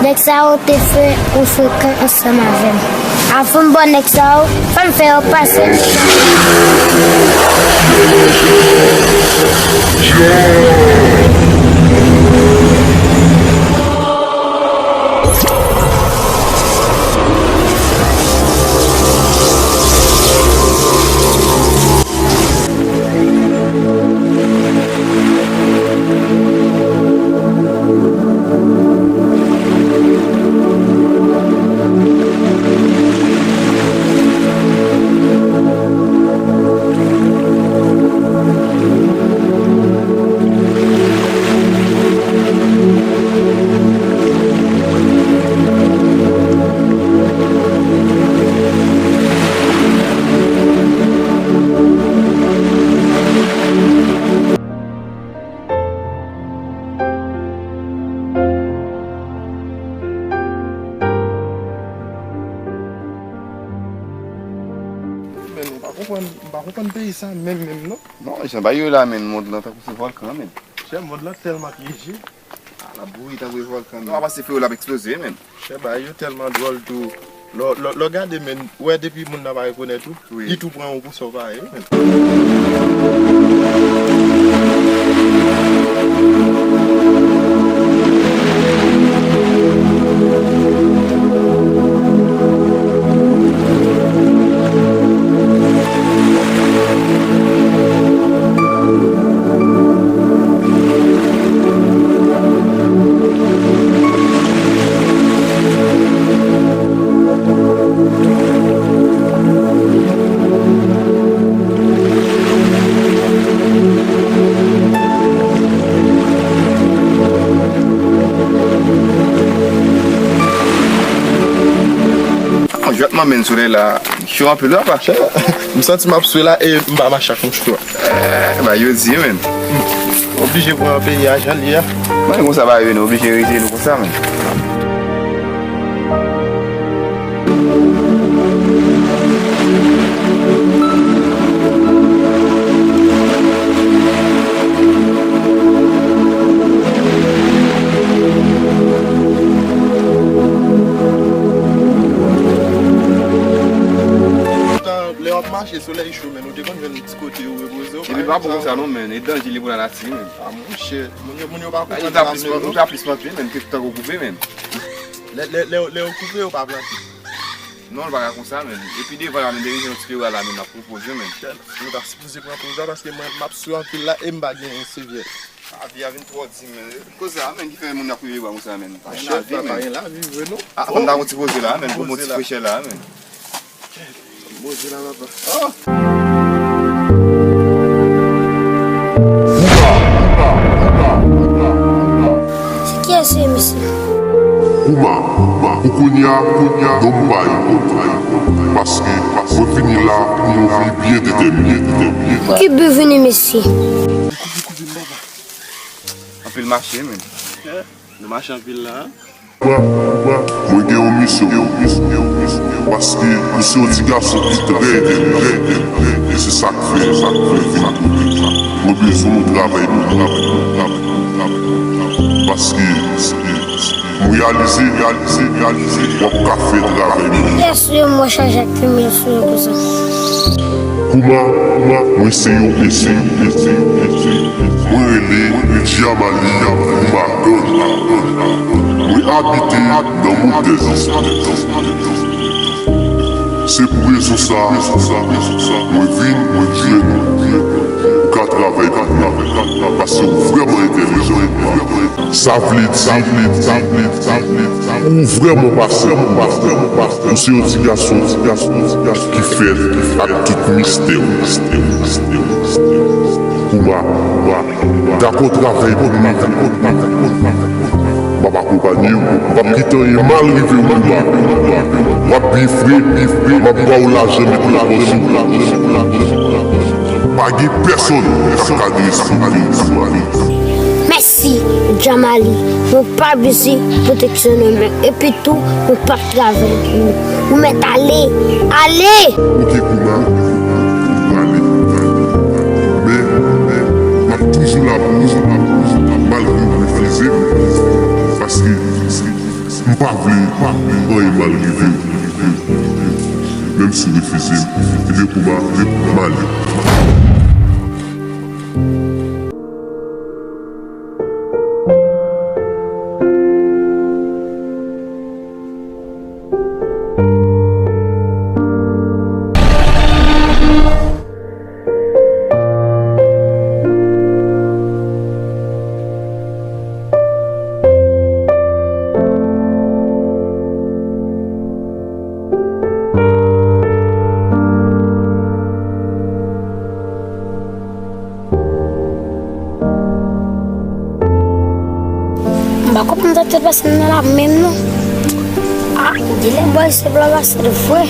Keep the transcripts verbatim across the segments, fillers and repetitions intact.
Nèg sa yo te fè yon frekan ansanm avè m. Avan m ba nèg sa yo, fò m fè yo pase. Men, m pa konprann, m pa konprann peyi sa menm, menm, non. Non, jan bagay yo la, men, mond lan tankou se vòlkan, men. Chè, mond lan tèlman pyeje. A, l ap bouyi tankou vòlkan, men. Ou pa panse fè yo l ap eksploze, men. Chè, bagay yo tèlman dwòl tou. Lè, lè, lè w gade, men, ou wè depi moun nan pa rekonèt ou, wi, li tou pran ou pou sa w pa ye, men. Jwèt manmen solèy la, cho anpil, papa. M santi m ap swe la e m pa mache ak mouch tou. Eh, bagay yo di, men. Oblije pran peyi a jan l ye a. Mwen konsa bagay yo, nou oblije rete nou konsa, men. Lè w ap mache, solèy cho, men ou te konn jwenn ti kote ou repoze w. Epi pa bon konsa non, men. E danje li pou lanati, men. A, monchè, moun yo, moun yo pa konprann sa, men, non. Ou ta plis mante, men, ke tankou koupe, men. Lè, lè, lè, lè yo koupe, yo pa plante. Non, l pa ka konsa, men. Epi devan la, men, te gen yon ti pewa la, men, m ap pran poz yo, men. Chè, nou ta sipoze pran poz la, paske mwen, m ap swe anpil la, e m pa gen sevyèt. Lavi a vin twò di, men. Koze a, men, ki fè moun ap rive bò konsa, men. Pa gen lavi, men. Pa gen lavi vre, non. A, fò n ta gon ti poze la, men, pou bon ti frechè la, men. Poze la, papa. Oh! Kiyès se misye? Kouman, kouman, pou kounye a, kounye a, non m pa yo, paske mwen vini la pou yon vi byen detèmine, detèmine. Ki bi vini, mesye? Anpil mache, men. Nou mache anpil la. Mwen gen yon misyon, paske ou se yon ti gason ki trè entèlijan, e se sa k fè, sa k fè, mwen bezwen yon travay pou mwen, paske m reyalize, reyalize, reyalize, w ap ka fè travay mwen. Kiyès yo mwen chaje ak fimye sou yo konsa? Kouman, kouman, mwen se yon, mwen se yon, mwen se yon, mwen se yon. Mwen rele Djamali Koumadon. Mwen abite nan Mòtèzis. Se pou rezon sa, mwen vin, mwen jwenn ou ka travay pou mwen, paske ou vrèman entèlijan. Sa vle di, sa vle di, sa vle di, sa vle di, ou vrèman pase, ou vrèman pase. Ou se yon ti gason, ti gason, ti gason ki fèt ak tout mistè, mistè, mistè, mistè. Kouman, kouman, dakò travay pou mwen, dakò travay pou mwen. M ap akonpanye w, m ap kite anyen mal rive w, kouman. W ap byen fre, byen fre, m ap ba w lajan, met nan pòch ou. Pa gen pèsonn k ap ka drese w. Mèsi. Jamali, mwen pa bezwen pwoteksyon nan men w. Epi tou, mwen p ap travay pou ou. Ou mèt ale! Ale! Ok, Kouma, m prale, m prale. Men, men, m ap toujou la pou ou, m ap toujou la malgre w refize m. Paske m pa vle, m pa vle anyen mal rive w. Menm si w refize m, ebyen, Kouma, m ale. M pa konprann sa k te pase m nan la menm non. Ah, genlè bòy se blan pase l vre.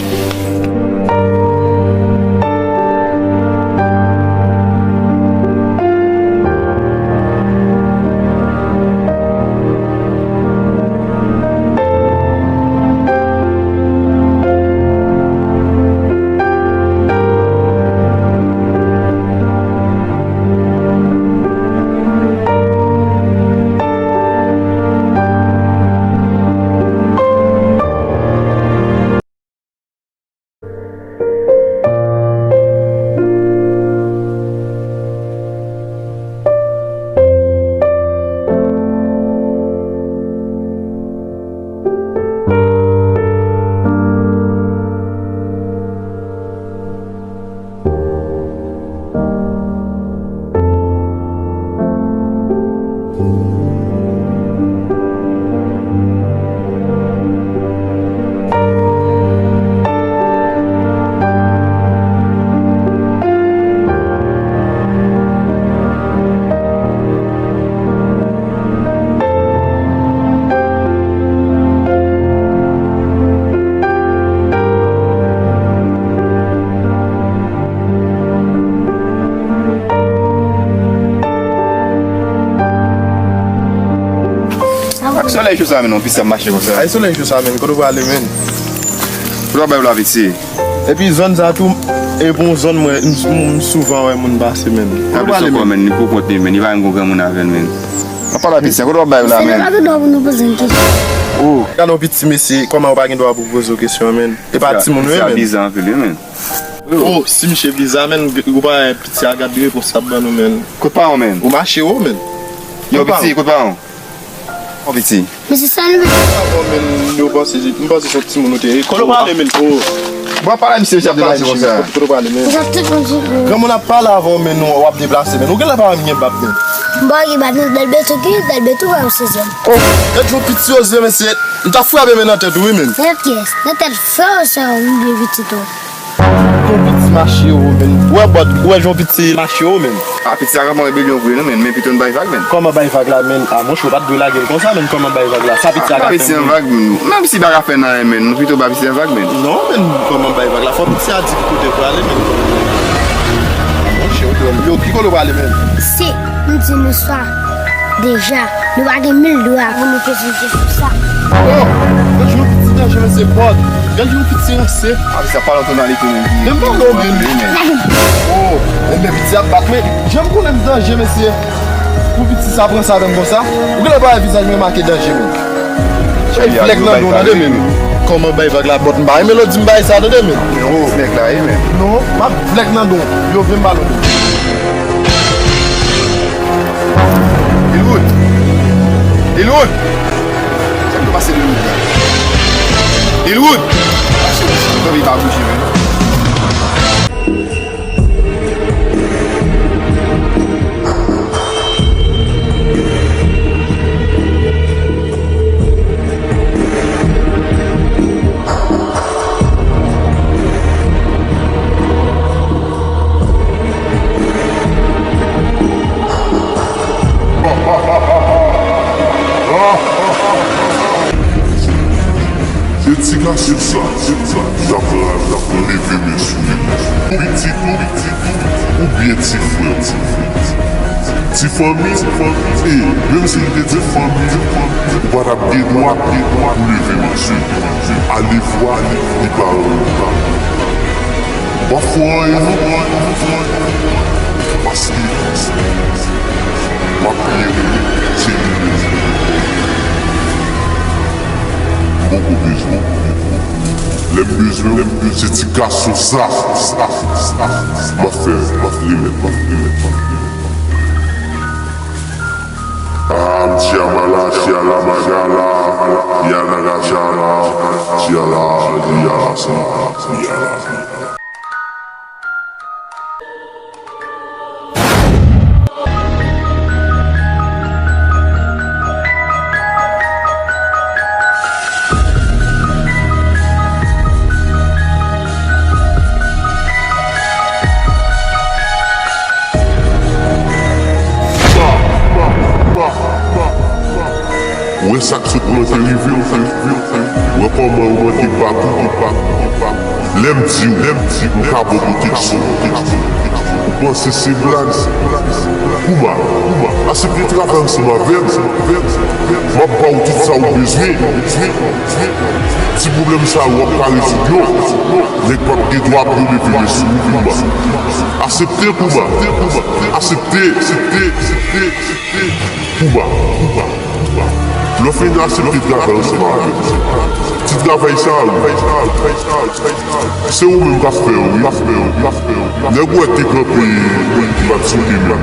Ak solèy cho sa menm, non, pis ap mache konsa. Ay, solèy cho sa menm, kote w prale menm? Kote w ap bay w la, piti? Epi zòn sa tou, e bon zòn mwen, m, m, m souvan wè moun pase menm. Kote w prale menm? Li pou kont li menm, li pa menm gon granmoun avè l menm. Ap pale a piti a, kote w ap bay w la menm? Se pa gen dwa pou nou poze m kesyon. Oh, gade yon piti mesye, kòman ou pa gen dwa pou poze w kesyon menm? E pa timoun yo ye menm. Piti a bizan anpil wi menm. Oh, si misye bizan menm, ou pa wè piti a gad repons l ap ban nou menm. Kote paran w menm? Ou mache wo menm. Yo piti, kote paran w? Kote paran w piti? Men se sa l menm. Avan menm, yo panse, m panse se yon timoun ou te ye. Kote w prale menm? Oh. Bon, pale misye, misye ap deplase konsa. Kote w prale menm? Misye ap tout moun di. Granmoun ap pale avan menm, w ap deplase menm. Ou genlè pa menm gen bab menm. M pa gen bab non, Dalbeto gen, Dalbeto pa m sezon. Oh, gad yon piti oze mesye. M ta frape men nan tèt ou wi menm. Nan tèt kiyès? Nan tèt frè w, sè w oubyen pitit ou? Jan piti mache yo menm. Ou wè bòt, ou wè jan piti mache yo menm. Ah, piti sa ka pran rebelyon vre non menm, men pito n bay vag menm. Kòman bay vag la menm? Ah, monchè, ou pa t dwe lage l konsa menm, kòman bay vag la? Sa piti a ka fè menm? Ba piti an vag menm. Menm si pa ka fè n anyen menm, nou pito ba piti an vag menm. Non menm, kòman bay vag la? Fò piti a di ki kote l prale menm. Monchè, ou twò. Yo, ki kote w prale menm? Se M di nou sa deja, nou pa gen mil dwa pou nou peze je sou sa. Oh, gad jan piti danje mesye bòt. Gad jan piti ranse. Ah, sa pa lontan nan li tou menm. Menm pa non menm. Oh, enben piti ap bat men. Jan m konnen m danje mesye. Pou piti sa pran sa menm konsa. Ou genlè pa wè vizaj mwen make danje menm. Fèy flèk nan do tande men. Kòman bay vag la bòt m pa renmen lè w di m bay sa tande men. Oh, flèk la ye men. Non, m ap flèk nan do w. Yo vle m ba lòd. Lilwood! Lilwood! Sa k pase Lilwood la? Lilwood! Mache, mache. Kanpe pa bouje men. Se ti gason sa, sa, sa, t ap, t ap leve men sou li. Pitit ou, pitit ou, oubyen ti frè w. Ti fanmi, e, menm si li te ti fanmi, ou pa t ap gen dwa pou leve mesye. Alevwa, li pa anyen. W ap fè anyen, non? Paske m ap priye pou li, se li menm. M poko bezwen. Lè m bezwen, lè m bezwen, se ti gason sa, sa, sa, sa. M ap fè, m ap li menm, m ap li menm, m ap li menm. Am, Tiamala, Tiala, Magala, Yanara, Tiala, Tiala, Liala, sa, Tiala. Ou wè sa k sot mwen te rive w, ou wè kòman ou manke bat ou, bat ou, bat ou. Lè m di w, lè m di w, m ka ba w pwoteksyon, pwoteksyon. Ou panse se blag? Kouma, kouma, asepte travay ansanm avè m. M ap ba w tout sa w bezwen. Ti pwoblèm sa yo, w ap ka rezoud yo. Nèg p ap gen dwa pou yo leve men sou ou, kouma. Asepte, kouma. Asepte, asepte, asepte, asepte. Kouma, kouma, kouma. Lè w fin asepte travay ansanm avè m. Ti travay sa a, wi. Se ou menm k ap fè yo, wi. Nèg ou wè k te kanpe, ki pa t sou teren.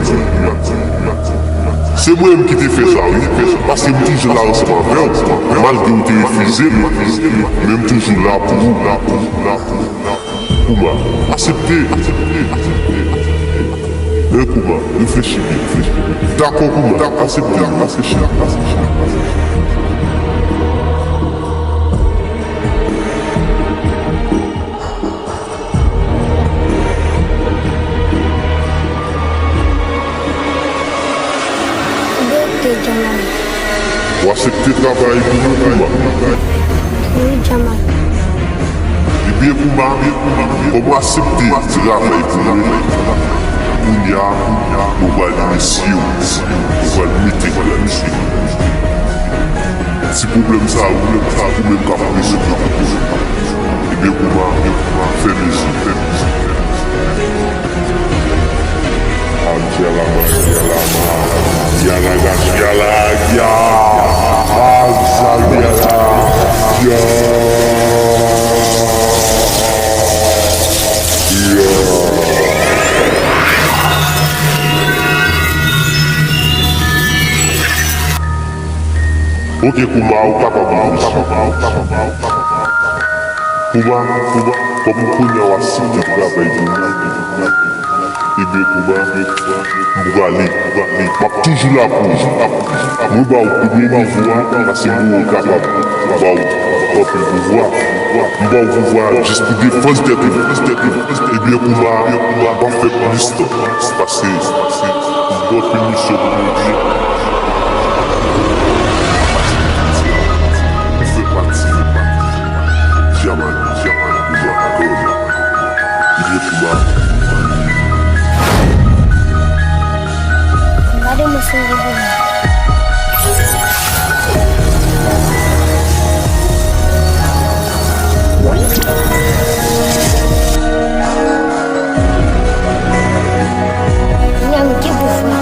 Se mwen menm ki te fè sa, wi. Paske m toujou la ansanm avè w, malgre w te refize m, men m toujou la pou ou, la pou ou, la pou ou, la pou ou. Kouma, asepte, asepte, asepte, asepte. Men kouma, reflechi byen, reflechi byen. Dakò kouma, asepte, reflechi, reflechi, reflechi. Ou asepte travay pou mwen, kouma? Wi, Jamal. Ebyen, kouma, kòm ou asepte travay pou mwen, kounye a, nou pral remèsye w, nou pral mete w la, mesye. Ti pwoblèm sa a, ou menm k ap rezoud yo pou mwen. Ebyen, kouma, fè mezi, fè mezi, fè mezi. Ok, kouma, ou kapab, ou kapab, ou kapab. Kouma, kouma, kòm kounye a w asepte travay pou mwen, ebyen, kouma, m prale, m prale. M ap toujou la pou ou. Mwen ba w premye nivo a, paske m wè w kapab. M ba w anpil pouvwa. M ba w pouvwa jis pou defann tèt ou. Ebyen, kouma, kouma, m ap fè plis tan. Paske, paske, m pran pèmisyon pou Bondye. M fè pati, m fè pati. Dyaman, dyaman, dyaman, dyaman. Vye kouba. Gade mwen sou rezo. Kounye a m gen pouvwa.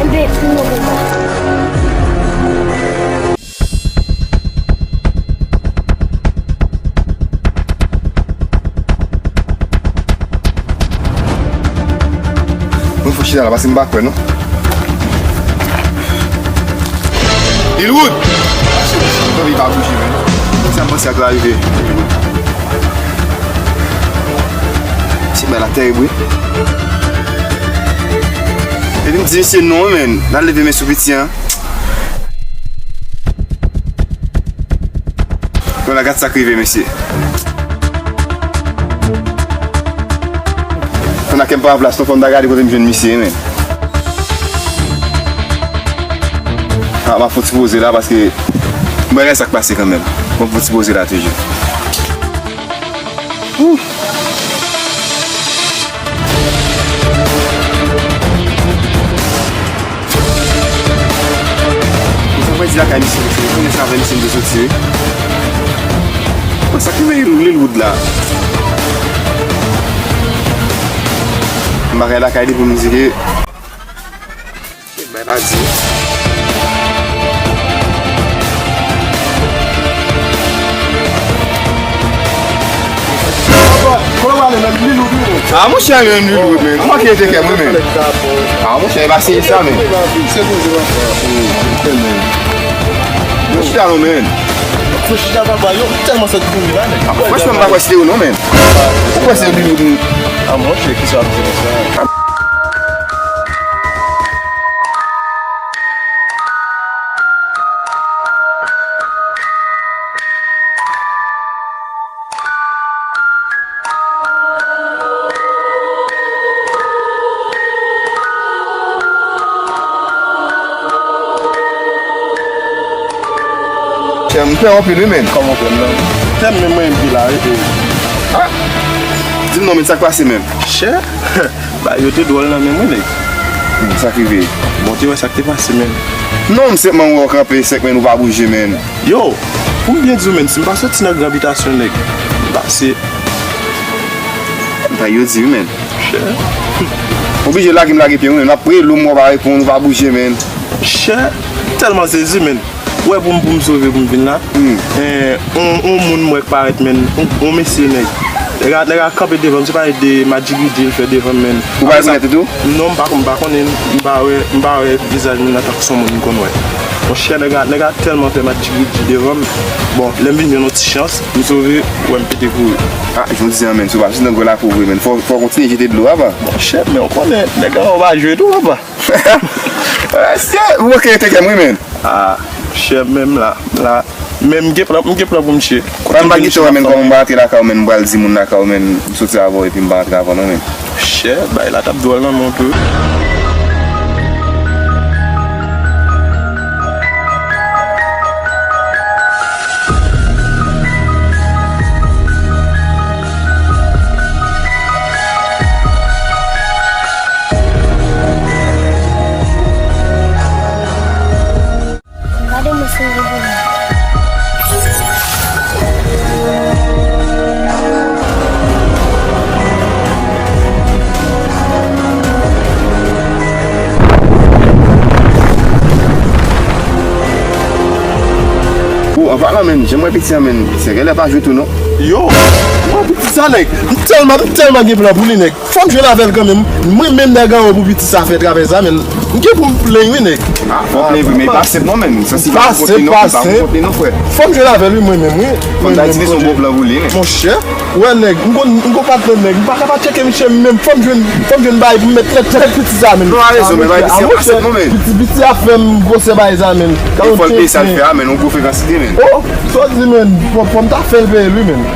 Enben, m mouri la. Mwen fò chita la, paske m pa kwè, non. Lilwood! Tanpri, pa bouje, men. Sa m panse ak la rive. Se bay la tèrib, wi. Epi m di misye non, men. L al leve men sou piti an. Bon, la, gad sa k rive, mesye. Fò n a kè m pa an plas, non, fò m ta gade kote m jwenn misye, men. A, m ap fè yon ti poze la, paske m wè sa k pase kanmenm. Fò m fè yon ti poze la toujou. Ooh. Lakay misye, misye, konnen sa avè misye m te soti, wi. Mwen, sa k rive Lilywood la? M pa kay lakay li pou m di ke, bay pa di. Ah, monchè, men li lou, men. Kòman ki rete kè mwen, men? Ah, monchè, e pa serye sa, men. Monchè, non, men. Fò chita, papa, yo tèlman sòt kouri la, men. Ah, franchman, m pa kwè se ou non, men. Ou kwè se li, li. Ah, monchè, ki sa ap di konsa? Chè, m pè anpil, wi, men. Kòman w pè m nan? Tèm men mwen, m pi la, wi. Ah! Di m non, men, sa k pase, men? Chè? Bagay yo te dwòl nan men mwen, nèg. Hmm, sa k rive? Bon, te wè sa k te pase, men. Non, m senpman wè w kanpe sèk, men, ou pa bouje, men. Yo, pou m byen di w, men, si m pa soti nan gran bitasyon, nèg, m pase. Bagay yo di, wi, men. Chè. Oblije lage m lage pye, wi, men. M ap rele w, m wè w pa reponn, ou pa bouje, men. Chè, tèlman sezi, men. Ou wè pou m, pou m sove, pou m vin la. Hmm. Eh, on, on moun m wè k parèt, men. On, on mesye, nèg. Nèg a, nèg a kanpe devan m, se pa de madjigidji l fè devan m, men. Ou pa rekonèt li tou? Non, m pa, m pa konnen, m pa wè, m pa wè vizaj moun nan tankou se yon moun m konn wè. Monchè, nèg a, nèg a tèlman fè madjigidji devan m. Bon, lè m vin jwenn yon ti chans, m sove, wè m pete kouri. Ah, jodi a, men, si w pa soti nan gwo lakou vre, men. Fò, fò w kontinye jete dlo, apa. Monchè, men w konnen, nèg la, w pa jwe tou, apa. Mesye, ou manke rete kè m, wi, men. Ah, chè, menm la, la, men m gen plan, m gen plan pou m chè. Kote m pa gen chè, men, kòman m pa antre lakay ou, men, m pral di moun lakay ou, men, m soti avè w epi m pa antre avè w non, men. Chè, bay la t ap dwòl nan men w tou. Gade mwen sou revo la. Ou, an palan, men, jan m wè piti a, men, se genlè pa jwe tou, non. Yo, mwen piti sa, nèg. M tèlman, m tèlman gen plan pou li, nèg. Fò m jwenn avè l kanmenm. Mwen menm nèg anwo pou piti sa fè travay sa, men. M gen pou m plenn wi, nèg. Ah, fò w plenn vre, men e pa senp non, men. Sa si pa kont li non, pa pou kont li non, frè. Fò m jwenn avè l wi, mwen menm, wi. Fò n ta itilize yon bon plan pou li, men. Monchè, wè nèg, m gon, m gon patnè nèg. M pa ka pa tcheke misye menm. Fò m jwenn, fò m jwenn bagay pou m mèt nèt, nèt piti sa, men. Non, a rezon, men bagay piti a pa senp non, men. Piti, piti a fè m gwosè bagay sa, men. E fò l peye sa l fè a, men. Yon gwo frekansite, men. Oh, sa w di, men. Fò, fò m ta fè l peye l wi, men.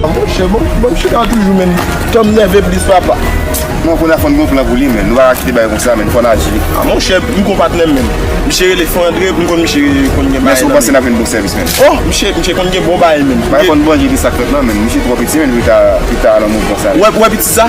Ah, monchè, bon, bon, chita toujou, men. Tan m nève plis, papa. Non, kounye a fò n gon plan pou li, men. Nou pa ka kite bagay konsa, men. Fò n aji. Ah, monchè, m gon patnè m, men. Misye rele Fandre, m konn misye konn gen bagay nan men. Èske w panse n ap jwenn bon sèvis, men? Oh, misye, misye konn gen bon bagay, men. Bagay fò n banje ki sa k fèt la, men. Misye twò piti, men, pou li ta, pou li ta nan mouvman sa. Ou wè, ou wè piti sa?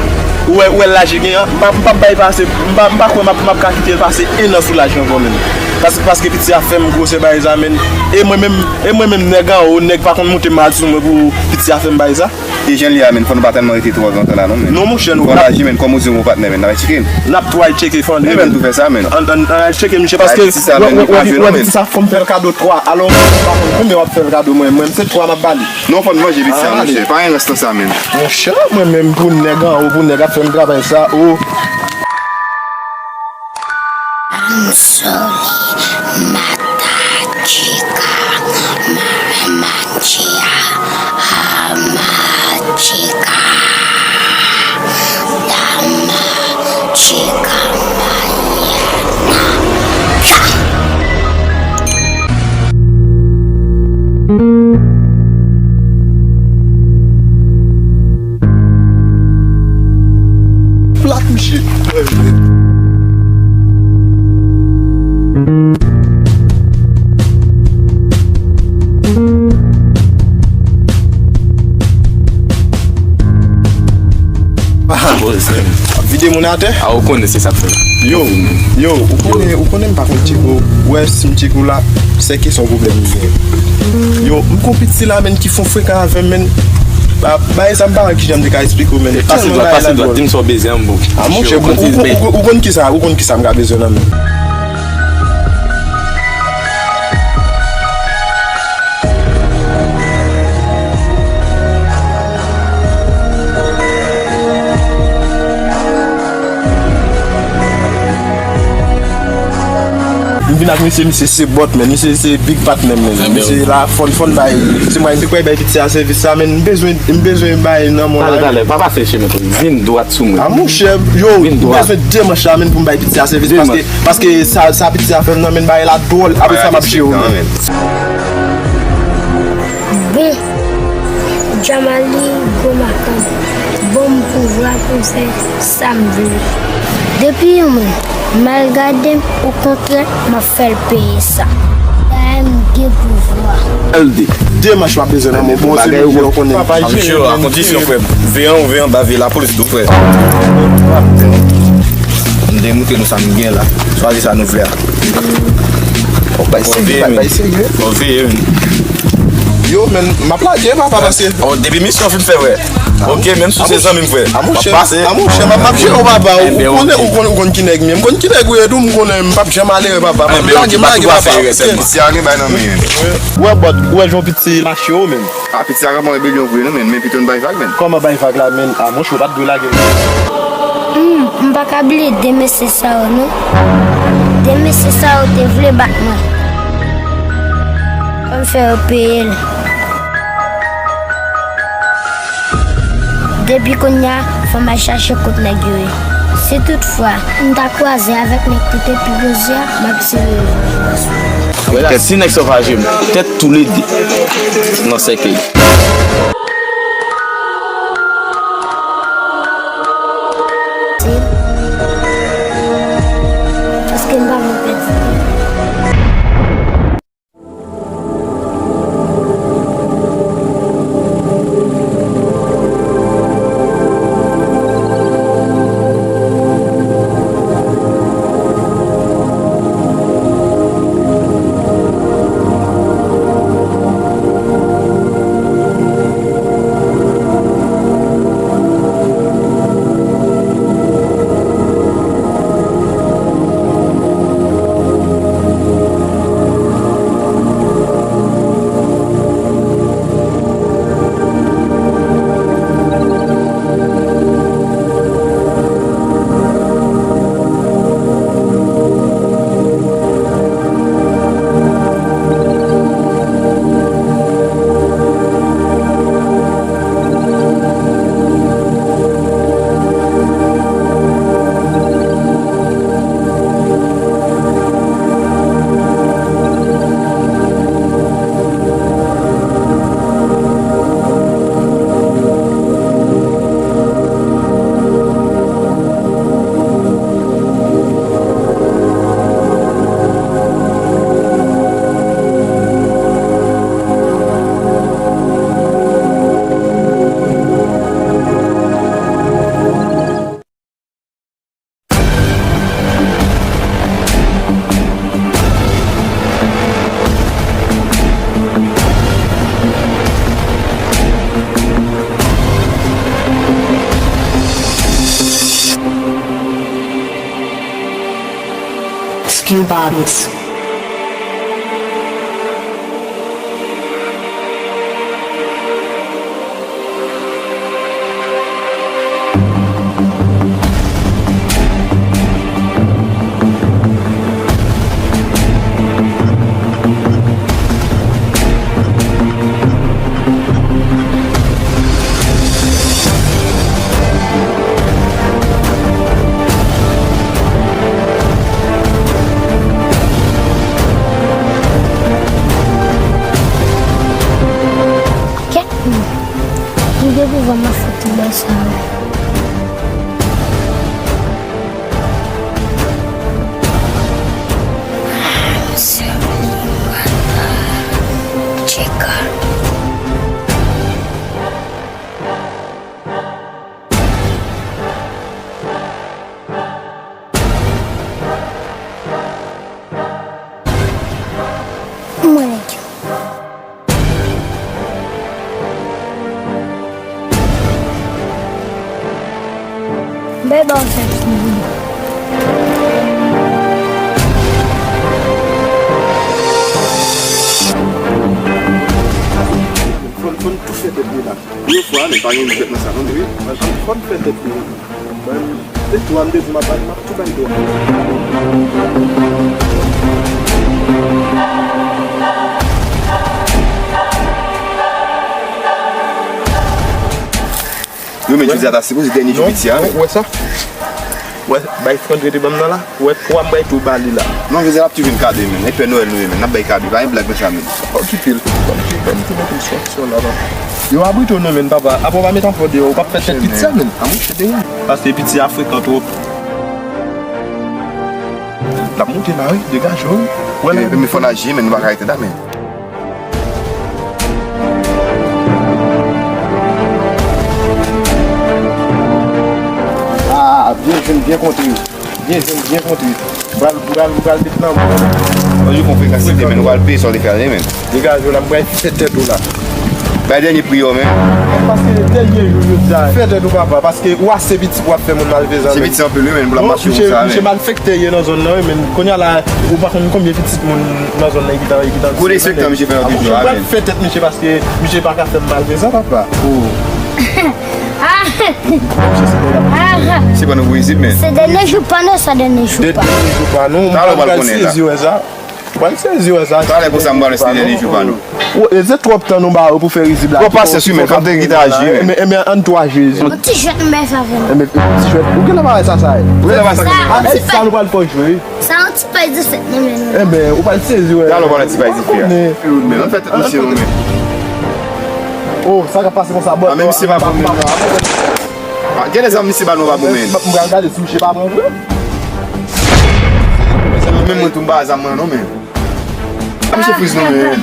Ou wè, ou wè laj li gen an? M pa, m p ap bay pase, m pa, m pa kwè m ap, m ap ka kite l pase en an sou laj ankò, men. Paske, paske piti a fè m gwosè bagay sa, men. E mwen menm, e mwen menm nèg anwo, nèg pa konn moute mal sou mwen pou piti a fè m bagay sa. E jan l ye a, men, fò nou pa tèlman rete twò lontan la, non, men. Non, monchè, nou. Fò n aji, men, kòm ou di yon bon patnè, men, n ap tcheke. N ap try tcheke Fandre, men. Tou fè sa, men. Ann, ann, ann al tcheke misye, paske wè, wè, wè, wè piti sa, fò m fè l kado twa. Alò, m pa konn konbyen w ap fè l kado, mwen, mwen, se twa m ap ba li. Non, fò n vanje piti a, monchè. Pa gen rès nan sa, men. Monchè, mwen menm pou nèg anwo, pou nèg ap fè m travay sa, oh. I'm sorry, Matachika, Mamatia, Hamachika. Plat misye. Ap vide moun atè. A, ou konnen se sa k fè. Yo, yo, ou konnen, ou konnen m pa fè m tchek ou. Ou wè si m tchek ou la, se kesyon pwoblèm li gen. Yo, m gon piti la, menn, ki fon frekan avè m, menn. Ba, bay sa m pa wè kijan m te ka esplike w, menn. Pase dwat, pase dwat, di m sa w bezwen an, m bon. A, monchè, ou, ou, ou, ou konn kisa, ou konn kisa m ka bezwen nan men. M vin ak misye, misye se bòt, men misye se big partner, men misye la, fòn, fòn bay. Se mwen ki kwè bay piti a sèvis sa, men m bezwen, m bezwen bay nan mwen la. Talè, talè, pa pase chemen tou. Vin dwat sou mwen. A, monchè, yo, m bezwen de manch la, men pou m bay piti a sèvis, paske, paske sa, sa piti a fè m nan, men bay la dwòl. Apre sa, m ap jere w, men. Bon, Djamali gwo makanm, ban m pouvwa pou m fè sa m vle. Depi yon moun mal gade m, okontrè, m ap fè l peye sa. Dayè m gen pouvwa. L D. De manch m ap bezwen nan men, bon, se li ki konnen. Misye, a kondisyon, frè m. Veye w, veye anba, veye lapolis tou, frè. M te montre nou sa m gen la. Chwazi sa nou vle a. Ou bay serye, bay serye. Bon, veye, wi. Yo, men, m ap lage, papa, paske. Oh, depi misyon fin fè, frè. Ok, menm si w se zanmi m, frè. A, monchè, a, monchè, m ap, m ap jere w, papa. Ou konnen, ou konnen, ou konnen ki nèg m ye. M konn ki nèg ou ye tou, m konnen m p ap janm ale, papa. M ap lage, m lage, papa. Ok. Piti a gen bay nan men. Ou wè bòt, ou wè jan piti mache yo, menm. A, piti a ranman rebelyon vre, non, men, men pito n bay vag, men. Kòman bay vag la, men? A, monchè, ou pa t dwe lage l. Hmm, m pa ka bliye de mesye sa yo, non. De mesye sa yo te vle bat mwen. Ban m fè yo peye l. Depi kounye a, fò m al chache kot nèg yo ye. Si toutfwa m ta kwaze avèk nèg ki te pi poze a, m ap tire yo. Tèt, si nèg sa yo pa jwe m, tèt toulede nan sèkèy. Paske m pa vle pèdi. Skill Bottles. Mwen nèg yo. Bèl ba w sa ki vini. Fò n, fò n tou fè tèt li la. Yon fwa, men pa gen jwèt nan sa non, wi. Fò n fè tèt li la. Ban m, se dwa m te di m ap bay, m ap tou bay dwa. Yo, men jodi a ta sipoze dènye jou piti a, men. Ou wè sa? Ou wè, bay frank rete ban m nan la. Ou wè, pwa m bay tou ba li la. Non, jodi a n ap tou jwenn kado, men. E pè Nwèl nou ye, men. N ap bay kado. Pa gen blag nan sa, men. Okipe l. Ban m tou, ban m tou mete l sou aksyon la, papa. Yo abrite w non, men, papa. Apre w pa met anfò deyò, ou p ap fè tèt piti sa, men. A mouche deyò. Paske piti a frekan twòp. L ap moute la, wi. Degaje w, wi. Wè la. Men fò n aji, men nou pa ka rete la, men. Ah, byen jwenn, byen kontre. Byen jwenn, byen kontre. Pral, pral, pral met nan. Mwen jwenn konfrekans li te, men nou pral peye sa w te fè a, men. Degaje w la, m pral fè tèt ou la. Bay dènye pri yo, men. Paske dènye jou jodi a. Fè tèt ou, papa, paske ou ase piti pou w ap fè moun malfezan, men. Se piti anpil, wi, men, pou l ap mache konsa, men. Misye malfektè ye nan zòn nan, wi, men. Kounye a la, ou pa konn konbyen pitit moun nan zòn nan ki ta, ki ta. Kou dezenfektan misye fè nan toujou a, men. Mwen pral fè tèt misye paske misye pa ka fè m malfezan, papa. Oh. Se pa nou pou izip, men. Se dènye jou pa nou, sa dènye jou pa nou. Dènye jou pa nou, m pral sezi wè sa. Pral sezi wè sa. Talè konsa m pral wè si dènye jou pa nou. Ou, e se twòp tan nou ba yo pou fè rizib la. Pran pasyans, wi, men, fòk te kite aji, men. Enben, enben, ann tou aji. Yon ti jwèt m bay sa avè m. Enben, ti jwèt. Ou genlè pa wè sa, sa ye. Ou genlè pa wè sa. Sa, sa nou pral fè jwe, wi. Sa yon ti pay difèt, non, men. Enben, ou pral sezi, wè. Talè w pral ti pay difèt. Men, ann fè tèt misye, non, men. Oh, sa k ap pase konsa, bò. Ah, men misye pa bon, men. Ah, gen lè zam misye ba nou pa bon, men. M pral gade si misye pa bon vre. Menm mwen tou m pa zam mwen non, men. Misye friz non, men.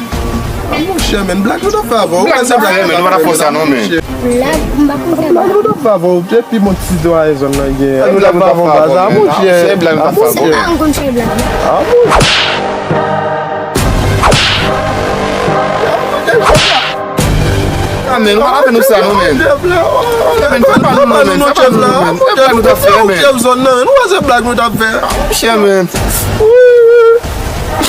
Ah, monchè, men, blag nou t ap fè avè w. Blag nou t ap fè, men, nou pa t ap fè sa non, men. Blag, m pa konn fè blag. Blag nou t ap fè avè w, se pi bon ti dwa e zòn nan gen. Blag nou t ap fè avè w, baz, ah, monchè. Se blag nou t ap fè avè w. Se pa m konn fè blag. Ah, monchè. Ah, men, ou pa lape nou sa, non, men. Men, fè pa nou, non, men. Fè pa nou, non, men. Se blag nou t ap fè, men. Ou chèf zòn nan, nou wè se blag nou t ap fè. Monchè, men.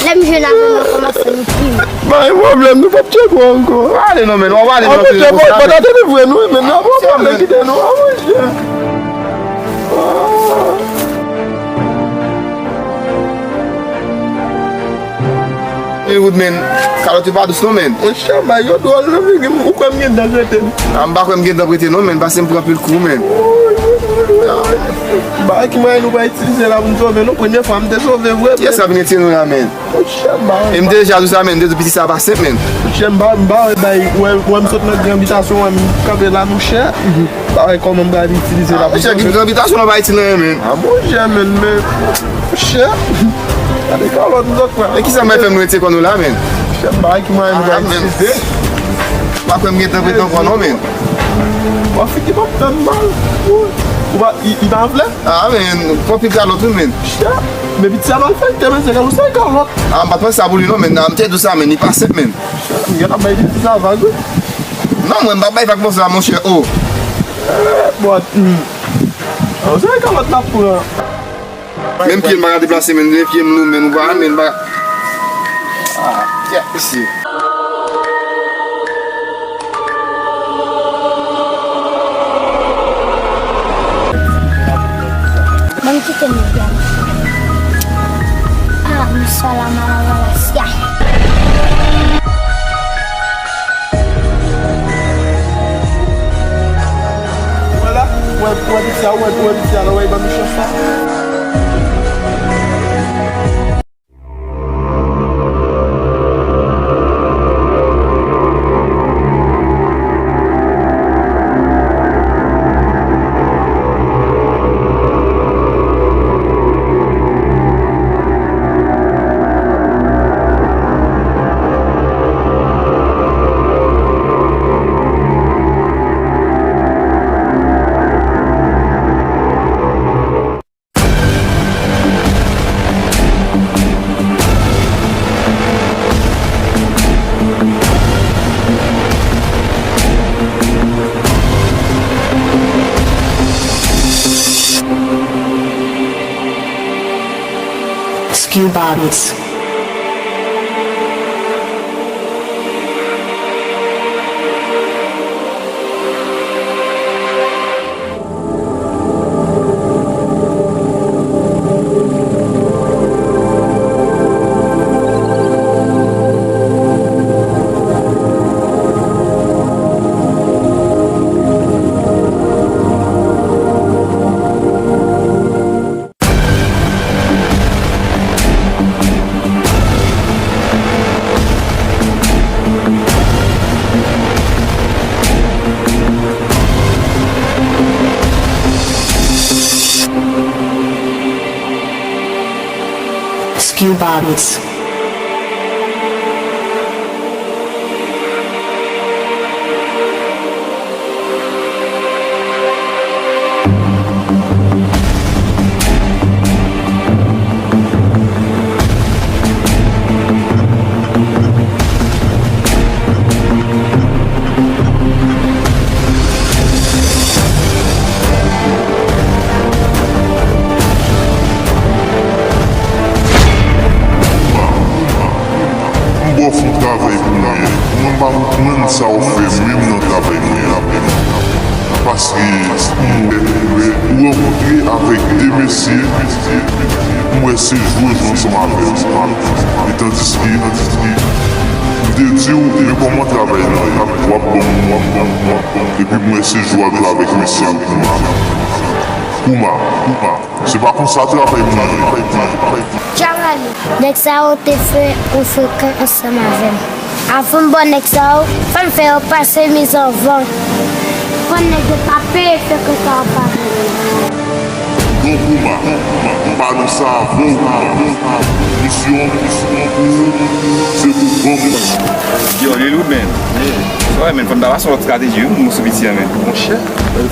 Lè m jwenn avè nou, kòmanse nou pi. Pa gen pwoblèm, nou p ap tcheke w ankò. Ale, non, men. W ap ale, non, men. Monchè, pa ta tande vre, nou, men. Nan pwoblèm, kite nou, a, monchè. Li wout, men. Kalòt yo pa dous non, men. Monchè, bay yo dwòl nan figi m. Ou kwè m gen dan prete m? A, m pa kwè m gen dan prete non, men, paske m pran anpil kou, men. Bagay ki mwen nou pa itilize la pou n sove nou. Premye fwa m te sove vre, men. Kiyès k ap vin retire nou la, men? Monchè, bay. E m te deja di w sa, men. M te di w piti sa pa senp, men. Monchè, m pa, m pa wè bay, wè, wè m sot nan gran bitasyon, wè m kanpe la, monchè. Pa wè kòman m pral itilize la pou sove. Monchè, gen gran bitasyon nan pa itil anyen, men. A, monchè, men, men. Monchè. Gade kalòt nou sot pran. E kisa m fè m retire kò nou la, men? Monchè, m pa wè ki mwayen nou pral itilize. Pa kwè m gen tan prete ankò non, men. Bon, figi pa fè m mal. Ou pa, li, li pa anfle? A, men, pran pil kalòt wi, men. Monchè, men piti a malfektè, men se kalòt, se kalòt. A, m pa t panse sa pou li non, men. A, m te di w sa, men, li pa senp, men. Monchè, m gentan bay piti sa vag wi. Non, mwen, m pa bay vag konsa, monchè, oh. Eh, bòt, hmm. Oh, se kalòt n ap pran. Menm pye m pa ka deplase, men, de pye m nou, men, ou pa, men, pa. Ah, kèt, mesye. Ban m kite nèg la. Ah, misye la, mala, mala, sya. Wè la, wè, wè piti a, wè, wè piti a, wè, ban m chans la. Skill Bobbies. Skill Bobbies. M ba w fon travay pou mwen. Mwen pa konprann sa w fè menm nan travay mwen an. Paske m wè, m wè ou rankontre avèk de mesye, m wè se jwe w jwe ansanm avè yo. E tandiske, tandiske, m te di w, men kòman travay la ye? W ap ban m, w ap ban m, w ap ban m. Epi m wè se jwe w ap jwe avèk mesye yo, Kouma. Kouma, Kouma. Se pa konsa travay moun ye. Djamali, nèg sa yo te fè yon frekan ansanm avè m. Avan m ba w nèg sa yo, fò m fè yo pase mizè anvan. Fò nèg yo pa peye frekan sa yo pa vle. Bon Kouma, m pa nan sa avan w, Kouma. Misyon, misyon pou ou, se pou ban m. Yo, Lil Wood, man. Sa w wè, man, fò n ta pase yon lòt estrateji, wi, pou nou sou piti a, man. Monchè,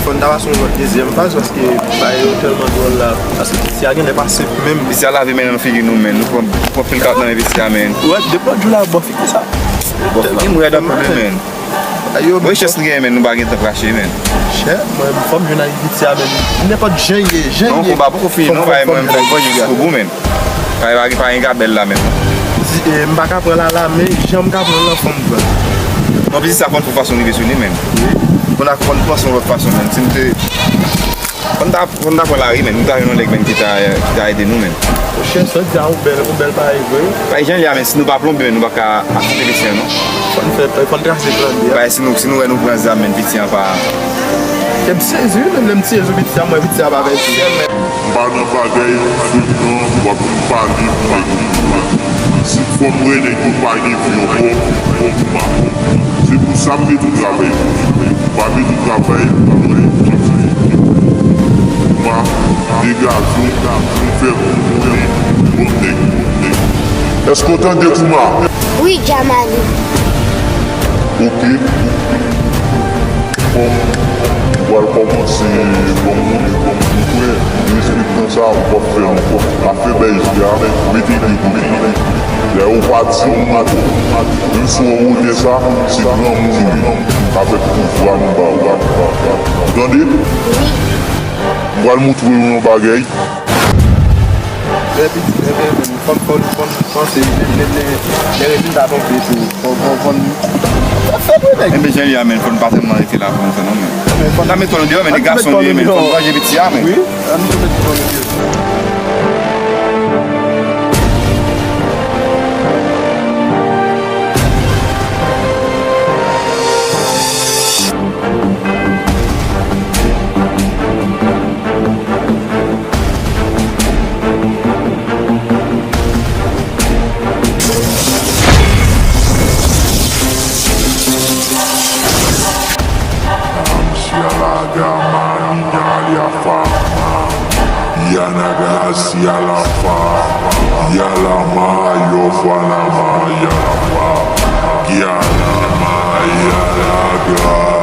fò n ta pase yon lòt dezyèm faz, paske bagay yo tèlman dwòl la. Paske piti a genlè pa senp menm. Piti a lave men nan figi nou, man. Nou pran, pran pil kat nan men piti a, man. Ou wè, depi lòt jou la, bò figi sa. Bò figi m rèd anpil, wi, man. Wi, chans nou genyen, man, nou pa gen tan krache, man. Chè, mwen, fò m jwenn ak piti a, man. Nenpòt jan ye, jan ye. Non, konba poko fini, non, bay mwen, fò m jwenn ak piti a. Fò m jwenn jiskobout, man. Pa, pa, pa gen gabèl la menm. Di, eh, m pa ka pran l a la men, jan m ka pran l lan, fò m pran. Non, piti sa fò n fè fason rive sou li menm. Wi. Fò n ak fò n panse yon lòt fason menm. Si m te, fò n ta, fò n ta pran lari menm. Nou ta jwenn yon nèg menm ki ta, ki ta ede nou menm. Monchè, sa w di a, ou bèl, ou bèl parèy vre. Pa jan li a, men si nou pa plonbe menm, nou pa ka afwonte mesye a, non. Fò n fè, fò n trase plan B a. Bay si nou, si nou wè nou pran zam menm, piti an pa. E m sezi, wi, menm lè m sezi, piti a, mwen, piti a pa vle di. M pa nan bagay frekan, w ap vin pale pou nèg yo. Si fò m wè nèg yo pa gen vi ankò, fò m pa. Se pou sa m mete w travay. M pa mete w travay pou mwen. Kouma, degaje w, fè pou mwen, bon nèg. Èske w tande, Kouma? Wi, Djamali. Oke. Bon, m pral kòmanse ban w, ban w, ou kwè, respektan sa, ou p ap fè l ankò. Afè bèj la, mete de kote. Lè ou pa di yon mo ankò, menm si w wè wotè sa, se granmoun ou ye. Avèk pouvwa m ba w la. Ou tande? Wi. M pral montre w yon bagay. Lè piti, lè bebe, fò n, fò n, fò n panse, lè, lè, lè, lè rezilta tonbe tou, fò, fò, fò n. Fè vre, nèg. Enben, jan li a, men, fò n pa tèlman rete la pou nou fè, non, men. N ap met kò nou deyò, men, nèg gason nou ye, men, fò n vanje piti a, men. Wi, ann tou met kò nou deyò. Yanaga sialafa, yalama, yofanama, yalafa, gianama, yalaga.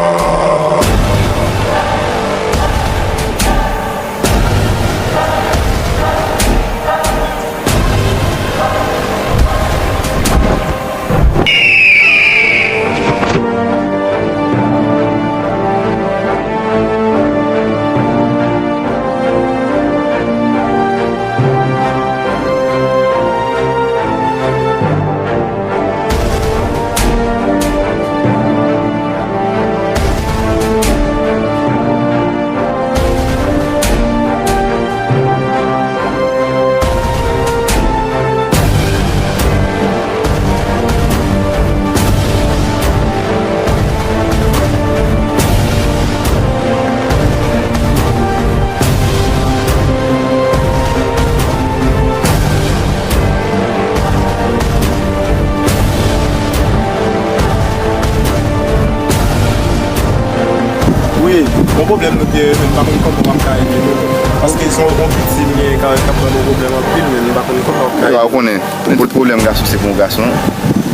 Yon pwoblèm nou gen, men m pa konn kòman m ap ka ede nou. Paske se yon, yon piti m gen k ap, k ap ban nou pwoblèm anpil, men m pa konn kòman m ap ka ede. Ou konnen, nenpòt pwoblèm gason se pou yon gason.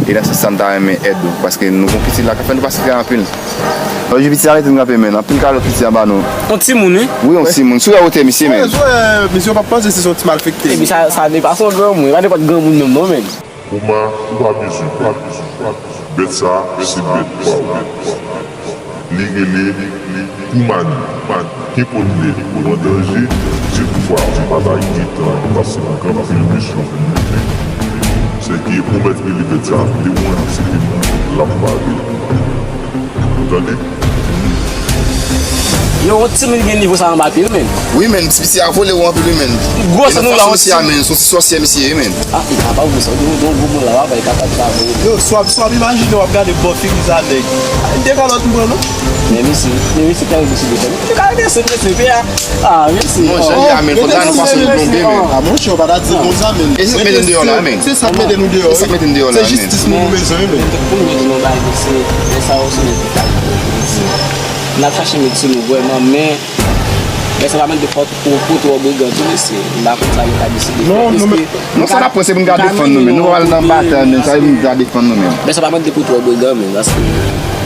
E nan sans sa, m ta renmen èd ou, paske nou gon piti la k ap fè nou pase trè anpil. Lòt jou piti a rete n kanpe, men anpil kalòt piti a ba nou. Yon timoun, wi. Wi, yon timoun. Si w wè wotè misye, men. Wi, wi, misye, w pa panse se yon ti malfekte. Epi sa, sa depase yon granmoun. E pa nenpòt granmoun menm, non, men. Kouma, ou pa bezwen pè. Bèt sa, se bèt pa w. Li rele Koumani. Kenpòt lè ou an danje, se pouvwa ou pa ta gen tan pase nan kanpe l, misyon pou moute. Sèke ou mèt rele bèt sa, lè ou ann aksepte l, l ap pale. Ou tande? Yo, yon timoun gen nivo sa anba pye l, men. Wi, men, ti piti a vole ou anpil, wi, men. Gwosè nou la, yon ti sòsyè, men, se yon ti sòsyè misye ye, men. Ah, li kapab, wi, sa, yon gwo moun la, w ap kapab sa, wi. Yo, swa, swa, imajine w ap gade bò figi sa nèg. Li te kalòt m pran, non? Men misye, men misye ka rete sou desann. Li ka rete sou desann, pe a. Ah, mesye. Monchè, oh, ya, men, fòk la nou pase nou blonde, men. Ah, monchè, w pa ta di l konsa, men. E sa k mete n deyò la, men. Se sa k mete nou deyò, wi. Se sa k mete n deyò la, men. Se jistis nou, nou bezwen, men. Pou nou mete nou bagay, mesye, lè sa yo se nou ki fè l. N ap chache medsin nou vrèman, men lè sa pa mande pou, pou, pou twò brigan tou, mesye. M pa konn sa nou ka deside fè. Non, non, men. Non, sa n ap pran, se pou n ka defann nou, men. Nou pa al nan batay, men. Sa, se pou n ka defann nou, men. Lè sa pa mande pou twò brigan, men. Paske,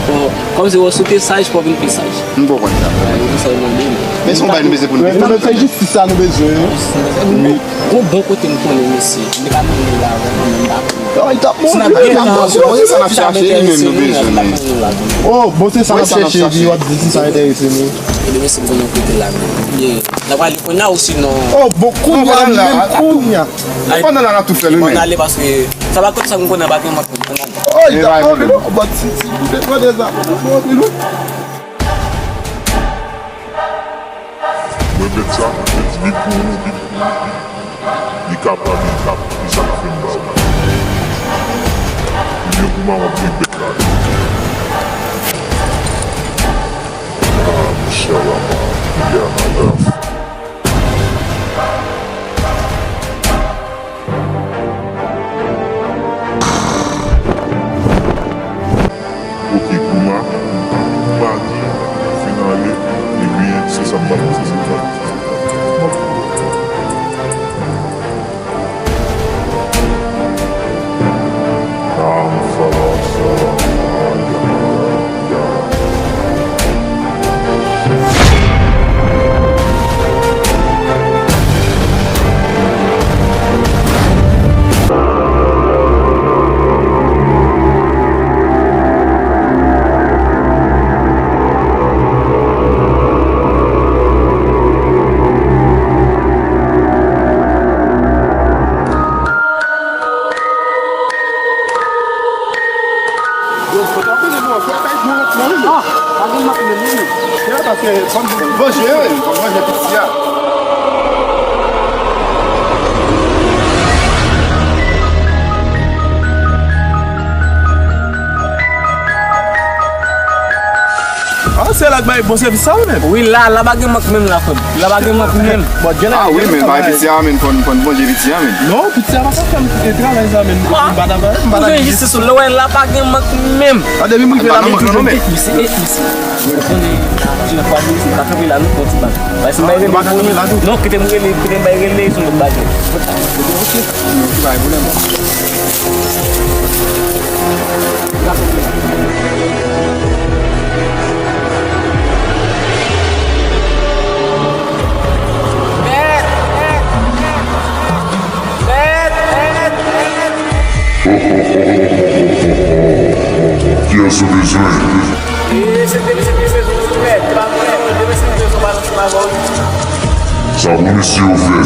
bon, kòmsi wè, si w te saj, fò w vin pi saj. M konprann sa. Men se yon bagay nou bezwen pou nou. Men se jistis sa nou bezwen, wi. Gon bon kote m konnen mesye. M te ka konnen la, men m pa konnen. Ay, t ap monte, t ap monte. Bon, se sa n ap chache, li menm nou bezwen, men. Oh, bon, se sa n ap chache, epi w ap di si sa enterese nou. Ebyen, mesye, m konnen kote la, men. N ap ale kounye a, ou sinon. Oh, bon, kounye a, li menm, kounye a. Pandan la, n ap tou fè l, wi, men. Ann ale, paske sa pa kote sa m konnen pa gen mòt, ann ale. Oh, li t ap monte, non. Bon, si, si, si, si, si, si, si, si, si, si, Mwen bèt sa, li pou ou, li pou ou, li kapab, li kapab, li sa k fè m ba ou. Ebyen, kouman w ap gen bèt la? Ah, monchè, la, ya, la. Ok, Kouma, Kouma ki fin ale, ebyen, se sa m pa panse, se sa. Yo, foto ap vini, non, fè bay gwo rèt, non, wi. Ah, pa gen mank menm, wi. Se pa se fò n vanje, wi, fò n vanje piti a. Ah, se la k bay bon sèvis sa, wi, menm. Wi, la, la pa gen mank menm, la, frè m. La pa gen mank menm. Ah, wi, men, bay piti a, men, fò n, fò n vanje piti a, men. Non, piti a pa ka fè m kite travay sa, men. M pa ta, m pa ta. Ou jwenn jistis ou, lè w wè la pa gen mank menm. A, depi m rive la, m jwenn. Misye, e, misye. Ou konnen, la, ti nan fwa, misye, pa kanpe la, non, fò ti bak. Bay, si m bay rele, non, kite m rele, kite m bay rele, se yon lòt bagay. Ok, ok. Kiyès ou bezwen? Sa pou mesye yo fè.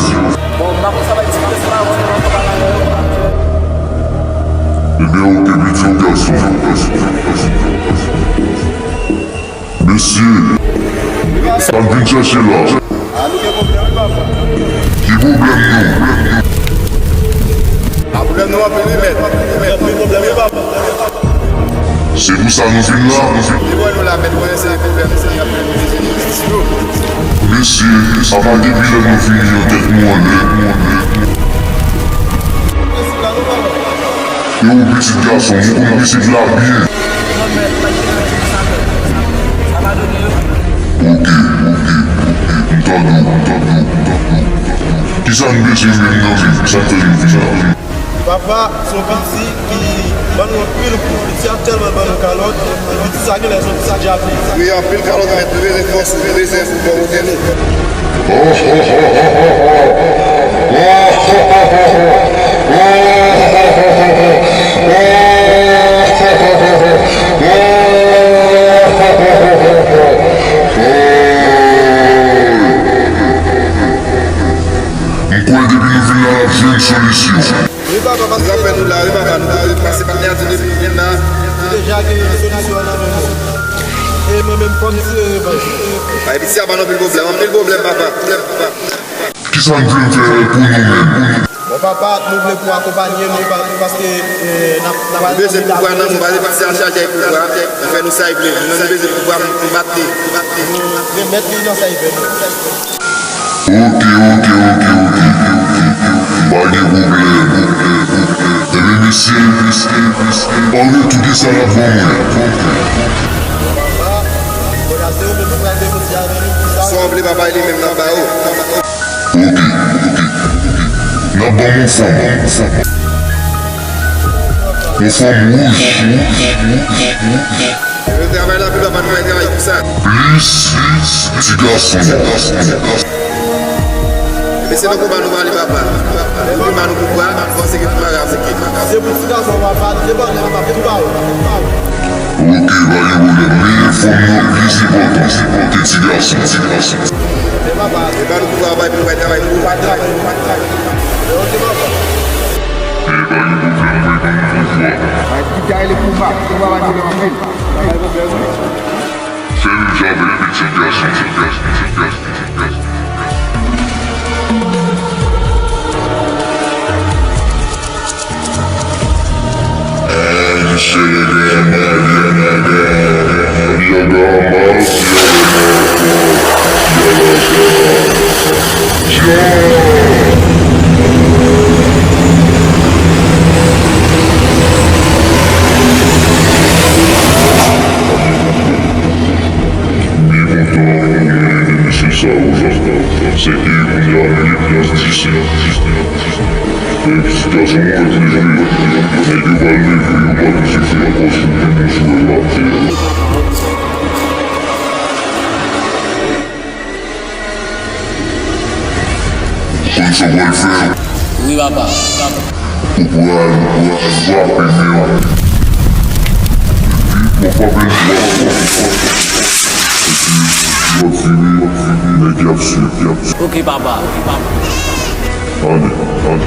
Ebyen, oke, piti gason. Mesye, sa n vin chèche la. Ki pwoblèm nou? A, pwoblèm nou anpil, wi, mèt. Anpil pwoblèm, wi, papa. Se pou sa nou vin la. Li wè nou la, mèt, wè se pwoblèm, se anpil, mesye, jistis nou. Mesye, apa depi lè nou vini an, tèt nou anlè, nou anlè. E ou pitit gason, ou konn pitit la byen. Non, mèt, pa gen anyen sa, mèt. Sa pa donnen, non. Oke, oke, oke. M tande w, m tande w, m tande w, m tande w. Kisa n bezwen menm nan menm? Sa k fè nou vin la? Papa, se yon piti ki ban nou anpil kou. Piti a tèlman ban nou kalòt, piti sa genlè se yon piti djab li. Wi, anpil kalòt, mèt, nou bezwen fòs, nou bezwen pou bò kote nou. M kwè depi nou vin la, n ap jwenn solisyon. Wi, papa, paske... Rapèl nou la, wi, papa, nou te pase patnè a tou depi nou vin la. Nou deja gen solisyon an nan men nou. E mwen menm, fò m tire revanj. Ay, piti a ba nou anpil pwoblèm, anpil pwoblèm, papa. Kisa n vle fè pou nou menm? Bon, papa, nou vle pou akonpanye nou, pa-, paske, eh, n ap, n ap... Nou bezwen pouvwa nan nou, pa se piti a chaje ak pouvwa, nou fè nou sa l vle. Nou menm, nou bezwen pouvwa pou n bat li. Nou remèt li nan sa l vle nou. Oke, oke, oke, oke. Pa gen pwoblèm. Ebyen, mesye, an retou de sa n ap ban mwen. Sa w vle, papa, e li menm n ap ba ou. Oke, oke, oke. N ap ban mwen yon fanm. Yon fanm wouj. Yo travay la, papa, nou travay pou sa. Plis, plis, ti gason. Mesye, nou konba nou pale, papa. Nou konba nou pouvwa, nou panse ke pouvwa ka aplike. Se pou ti gason, papa, se pou ti gason, papa. Oke, pa gen pwoblèm. Men fanm nan plis enpòtan ke ti gason, ti gason. E pa nou pouvwa, papa, epi nou pral travay pou nou. Oke, papa. E pa gen pwoblèm, mwen ban nou pouvwa. Bay ti gaye le pouvwa, pouvwa pa gen anpil. Fè nou travay epi ti gason, ti gason, ti gason, ti gason. M byen kontan pou mwen de mesye sa yo, se ke kounye a nou gen plis disip. Fè ti gason mwen leve, nèg yo pral leve, yo pral vin fè ankò sou pi bon jwè latè. Konn sa w pral fè? Wi, papa. Ou pral, ou pral frape men w. Epi, w ap frape l dwat. Epi, w ap vire, w ap vire, nèg y ap swiv, y ap swiv. Oke, papa. Ale, ale, ale.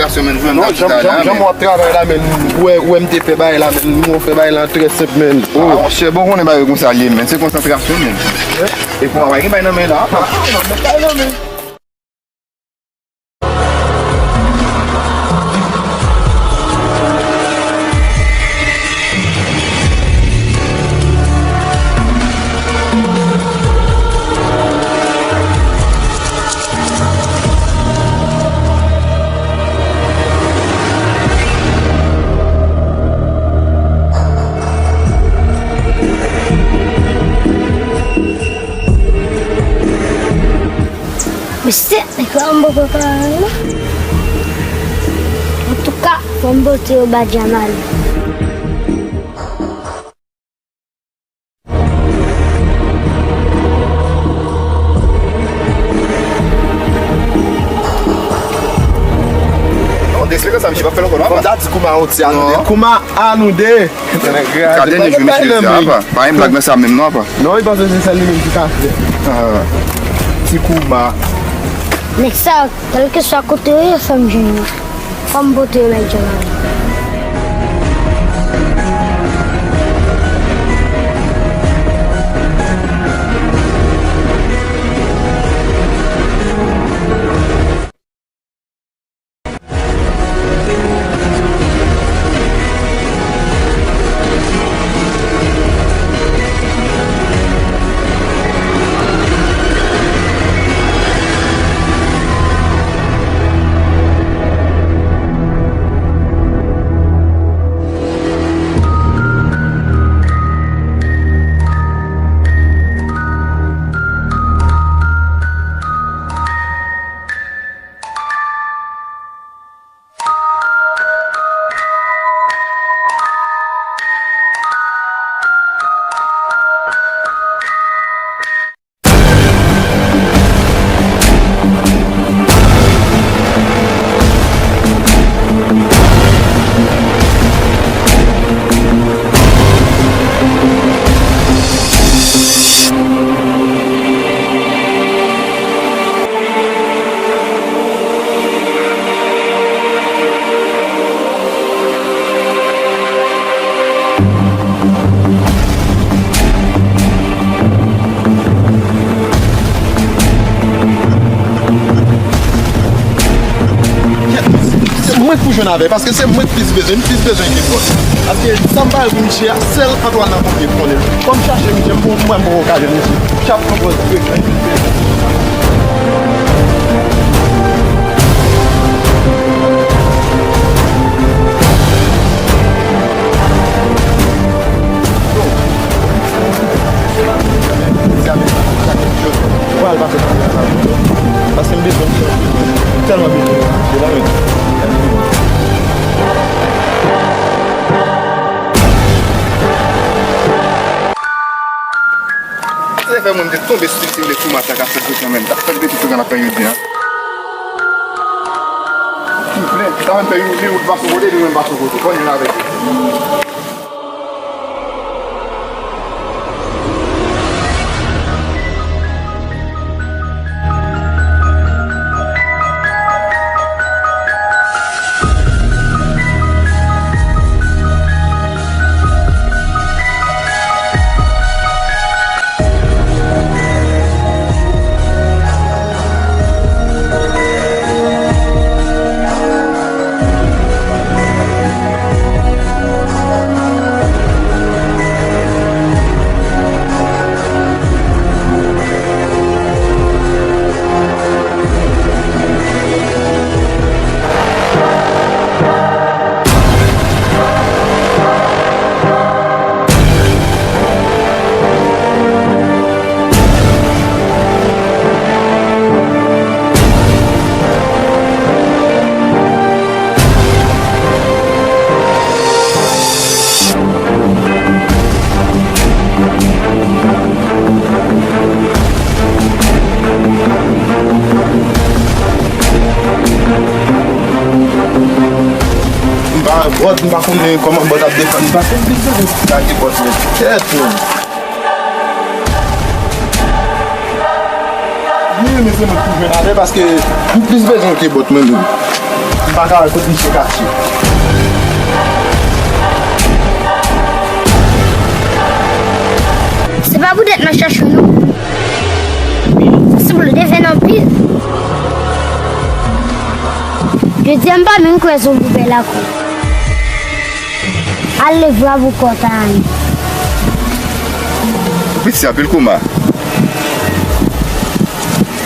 konsantrasyon, men, jwenn nan jan, jan, jan w ap travay la, men, ou wè, ou wè m te fè bagay la, men, nou fè bagay la trè senp, men. Ah, monchè, bon, konnen bagay konsa l ye, men, se konsantrasyon, men. Epi w pa gen bagay nan men la. Ah, non, men bagay nan men. Mesye, nèg la m poko ka wè non. Antouka, fò m pote yo ba Djamal. Non, te eksplike sa, misye pa fè l ankò non, apa. Fò m ta di Kouma yon ti a nou de. Non. Kouma a nou de. Ka dènye jou misye di apa. Pa gen blag nan sa menm non, apa. Non, li panse se sèl li menm ki ka fè. Ah. Ti Kouma. Nèg sa, kèlkeswa kote yo ye, fò m jwenn yo. Fò m pote yo bay Djamal. Jwenn avè, paske se mwen ki plis bezwen, m plis bezwen ke bòs. Paske sa m pare pou misye a, sèl Antoine nan konn konnen l. Fò m chache misye, m pou mwen m poko ka jwenn misye. Chap pran pòz frekan. Pral pase nan travay la. Paske m bezwen, m tèlman bezwen. Se fè mwen m te tonbe sou ti kouma sa k ap fè frekan menm. Sa k fè m te tou frekan ap fè jodi a. Souple, sa menm fè youn li ou pa sou kote, li menm pa sou kote. Konn youn avèk li. M pa bòt, m pa konnen kòman bòt ap defann. M pa konn ki bagay ki bòt, men tèt, men. Wi, men se mwen ki jwenn avè paske m plis bezwen ke bòt mwen menm. M pa ka wè kote misye kache. Se pa poutèt m ap chache w, non. Sa sanble te fè n anpil. Jodi a, m pa menm kwè zonbi bèl ankò. Al leve w pou kò w ta ale. Mèsi anpil, Kouma.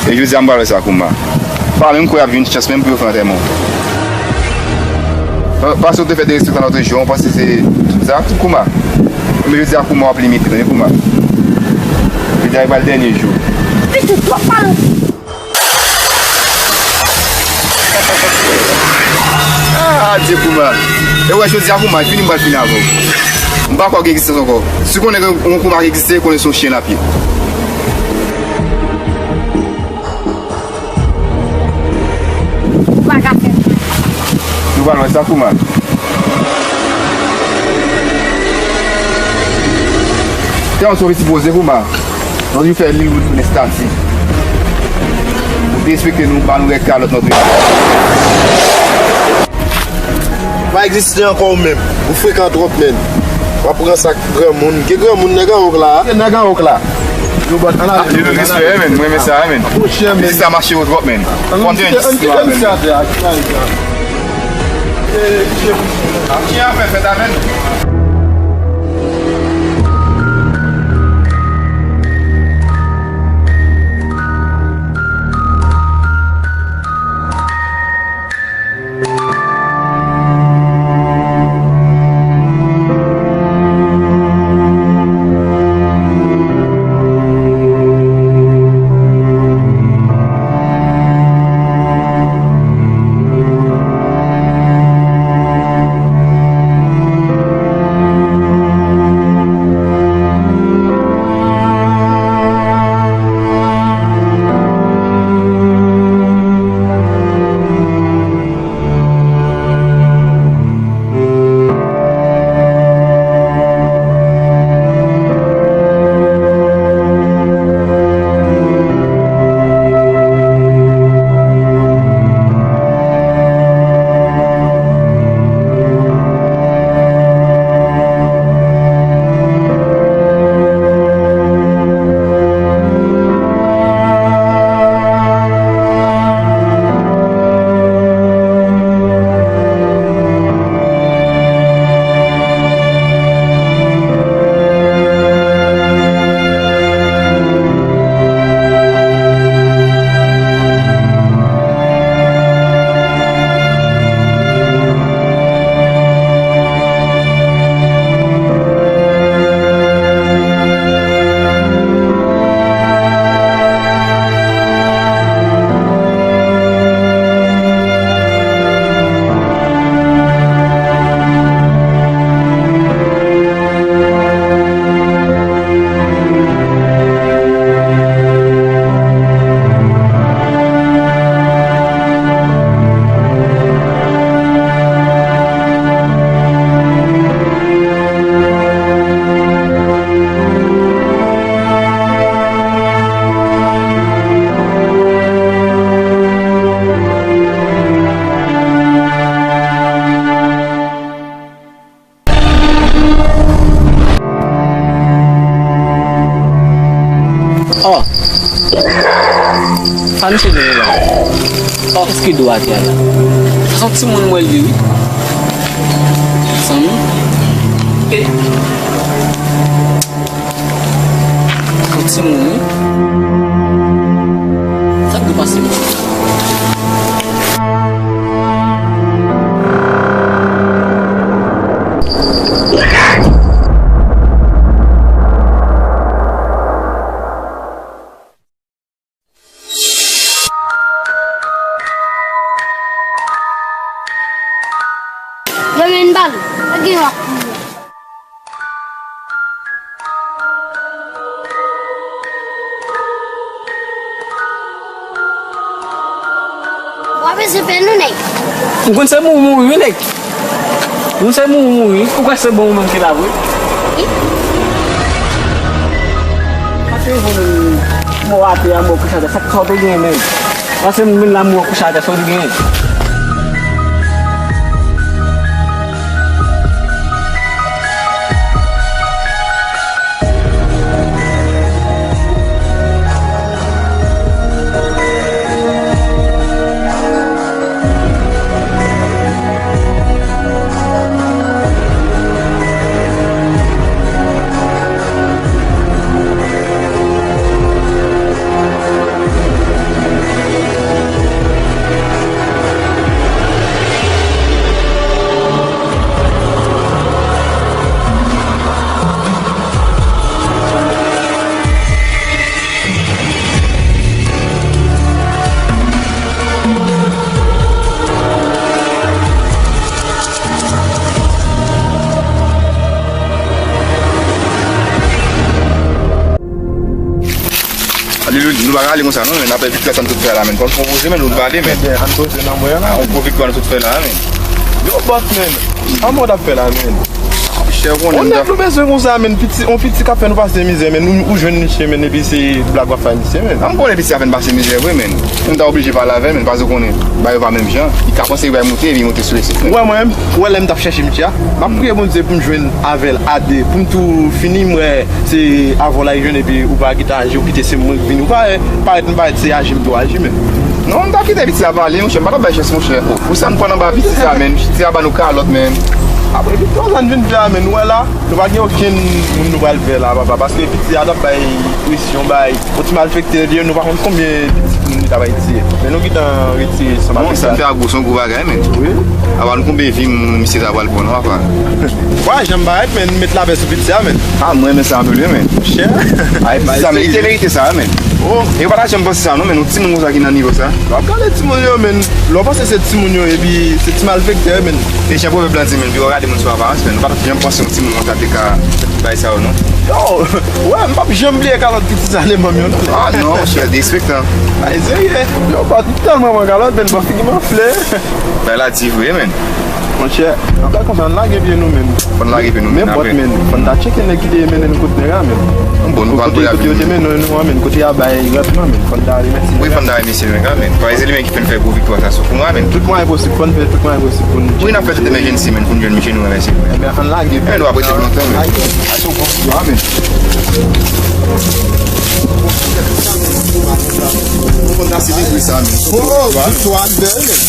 E jodi a, m pral wè sa, Kouma. Pa menm kwè ap jwenn chans menm pou yo fè antèman w. Pa, paske w te fè derespektan lòt jou a, w panse se tout sa, Kouma. Men jodi a, Kouma, w ap limite, tande, Kouma. Jodi a, e pral dènye jou. Pitit twòp pale. Ah, adye Kouma. E wè, jodi a Kouma, fini, m pral fini avè w. M pa kwè w gen egzistans ankò. Si w konnen gen yon Kouma ki egziste, konnen se yon chen l ap ye. Ou pa ka fè m. Nou pral wè sa, Kouma. Tè yon sou piti poze, Kouma. Lòt jou fè Lil Wood vin estati. Ou derespekte nou, ba nou rèd kalòt nan tou. Pa egziste ankò ou menm. Ou frekan twòp, menn. W ap pran sa k granmoun. Gen granmoun nèg anwo k la. Gen nèg anwo k la. Yo bòt ann ale. Yo respè, men. Mwen renmen sa, men. Monchè, men. Sa mache yo twòp, men. Fò m te yon dis. Ki afè fèt avè nou? Sa misye genyen la? Sa w ki dwe atè a la? Sa se yon timoun m wè l ye wi. Zanmi. E. Yon timoun wi. Sa k dwe pase m? Yo, men bal. Pa gen w ap kouri. W ap ese fè nou nèg. M konn se mouri mouri wi nèg. M konn se mouri mouri wi. Ou kwè se bon ou menm ki la vre? Wi. Pase yon bon mò atè a mò kouche atè. Sa k sa w te genyen nèg? Pase m vin la mò kouche atè, sa w te genyen? Alelouya, nou pa ka ale konsa non, men n ap fè viktwa sa n sot fè la, men. Fò n pran poze, men, nou pale, men. Ebyen, ann poze nan mwen la. Yon gwo viktwa nou sot fè la, men. Yo, bòs, men. An mòd ap fè la, men. Chè, ou konnen m ta... Onèt nou bezwen konsa, men. Piti, on piti k ap fè nou pase mizè, men. Ou, ou jwenn misye, men, epi se blag w ap fè misye, men. An konnen piti a fè n pase mizè vre, men. Nou ta oblije pale avè l, men, paske ou konnen, bagay yo pa menm jan. Li ka panse li bay moute, epi moute sou lesit, men. Ou wè mwen menm, ou wè lè m t ap chèche misye a, m ap priye Bondye pou m jwenn avè l a de, pou m tou fini, m wè se avè w l al jwenn, epi ou pa gentan aji, ou kite se mwen k vini, ou pa wè, parèt m parèt, se aji m tou aji, men. Non, m t ap kite piti a pale, monchè, m pa t ap bay chans, monchè. Pou sa n pran anba piti sa, men, piti a ba nou kalòt, men. Apre viktwa sa n vin fè a, men, nou wè la, nou pa gen okenn moun nou pral vè la, papa, paske piti a t ap bay presyon, bay yon ti malfektè li ye, nou pa konn konbyen pitit moun li ta bay tiye. Men nou gentan retire san malfektè. Bon, sa n fè a gwo, se yon gwo bagay, men. Wi. Apa nou konbyen vi moun misye ta pral pran, non, apa? Wa, jan m parèt, men, met lapè sou piti a, men. A, mwen renmen sa anpil, wi, men. Monchè. Ay, piti sa, men, li te merite sa, men. Oh. E yo pa ta janm panse sa, non, men, yon timoun konsa ki nan nivo sa. W ap gade timoun yo, men. Lè w panse se timoun yo, epi se ti malfektè, men. E jan pwovèb lan di, men, pi w gade moun sou aparans, men, nou pa t janm panse yon timoun konsa te ka bay sa yo, non. Yo, wè, m p ap janm bliye kalòt piti sa, le manm yo, non. Ah, non, monchè, derespektan. Ay, serye. Yo, pa tèlman mwen kalòt, men, bon, figi m anfle. Bay la di vre, men. Monchè, an pa konsa, n lage pye nou, men. Fò n lage pye nou, men, men bòt, men. Fò n ta tcheke nèg ki te mennen n kot nèg la, men. Bon, nou pa kote, kote yo te mennen nou an, men. Kote y a bay rapidman, men. Fò n ta remèsye nèg la. Wi, fò n ta remèsye nèg la, men. Paske se li menm ki fè n fè gwo viktwa sa sou kou a, men. Tout mwayen posib, fò n fè tout mwayen posib pou n... Wi, n ap fè tout demen jwenn si, men, pou n jwenn misye, nou remèsye l, men. Ebyen, ann lage pye. Men nou ap rete lontan, men. Lage. Sa se yon gwo viktwa, men. Nou konn ta selebre sa, men. Oh, oh, viktwa, bèl, men.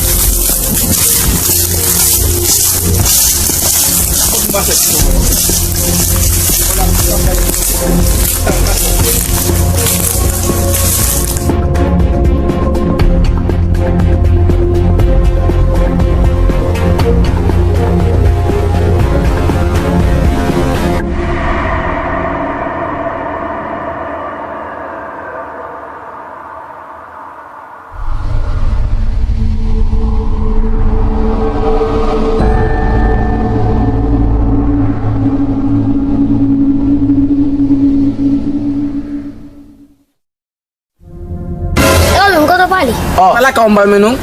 Yo, men, kote w prale? Oh. Lakay w m pral mennen w.